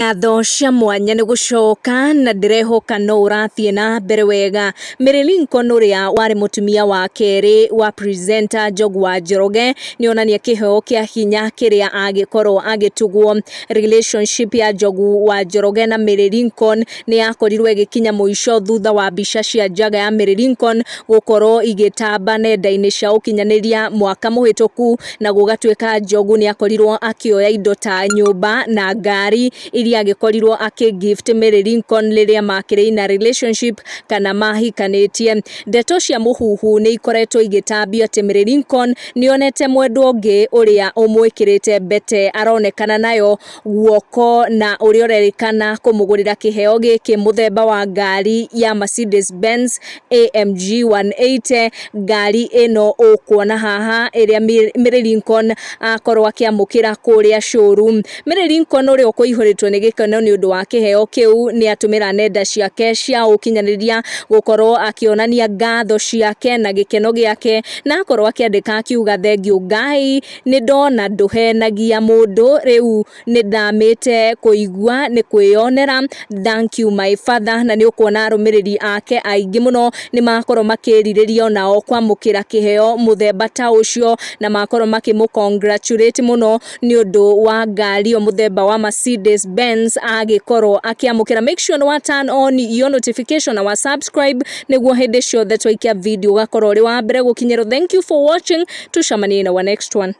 Ngatho cia mwanya nĩ gũcoka na ndĩrehoka no ũrathiĩ na mbere wega. Mary Lincoln ũrĩa warĩ mũtumia wa kerĩ wa presenter Njogu wa Njoroge nĩonania kĩheo kĩa hinya kĩrĩa agĩkorwo agĩtugwo. Relationship ya Njogu wa Njoroge na Mary Lincoln nĩ yakorirwo ĩgĩkinya mũico thutha wa mbica cia njaga ya Mary Lincoln gũkorwo igĩtamba nenda-inĩ cia ũkinyanĩria mwaka mũhĩtũku na gũgatuĩka Njogu nĩ akorirwo akĩoya indo ta nyũmba na ngari iria agĩkorirwo akĩ gift Mary Lincoln rĩrĩa makĩrĩ in a relationship kana mahikanĩtie. Ndeto cia mũhuhu nĩ ikoretwo igĩtambio atĩ Mary Lincoln nĩonete mwendwa ũngĩ ũrĩa ũmwĩkĩrĩte mbete aronekana nayo guoko na ũrĩa ũrerĩkana kũmũgũrĩra kĩheo gĩkĩ mũthemba wa ngari ya Mercedes Benz AMG 180. Ngari ĩno ũkuona haha ĩrĩa Mary Lincoln akorwo akĩamũkĩra kũrĩa showroom. Mary Lincoln ũrĩa ũkũihũrĩtwo nĩ gĩkeno nĩ ũndũ wa kĩheo kĩu nĩ atũmĩra nenda ciake cia ũkinyanĩria gũkorwo akĩonania ngatho ciake na gĩkeno gĩake na akorwo akĩandĩka akiuga thengiũ Ngai nĩ ndona ndũhenagia mũndũ rĩu nĩ ndamĩte kũigua nĩ kwĩyonera, thank you my father. Na nĩ ũkuona arũmĩrĩri ake aingĩ mũno nĩ makorwo makĩrirĩria onao kwamũkĩra kĩheo mũthemba ta ũcio na makorwo makĩmũ congratulate mũno nĩ ũndũ wa ngari ĩyo mũthemba wa Mercedes Benz agĩkorwo akĩamũkĩra. Make sure nĩ wa turn on your notification na wa subscribe nĩguo hĩndĩ ciothe twaikia video ũgakorwo ũrĩ wa mbere gũkinyĩrwo. Thank you for watching, tucemanie in our next one.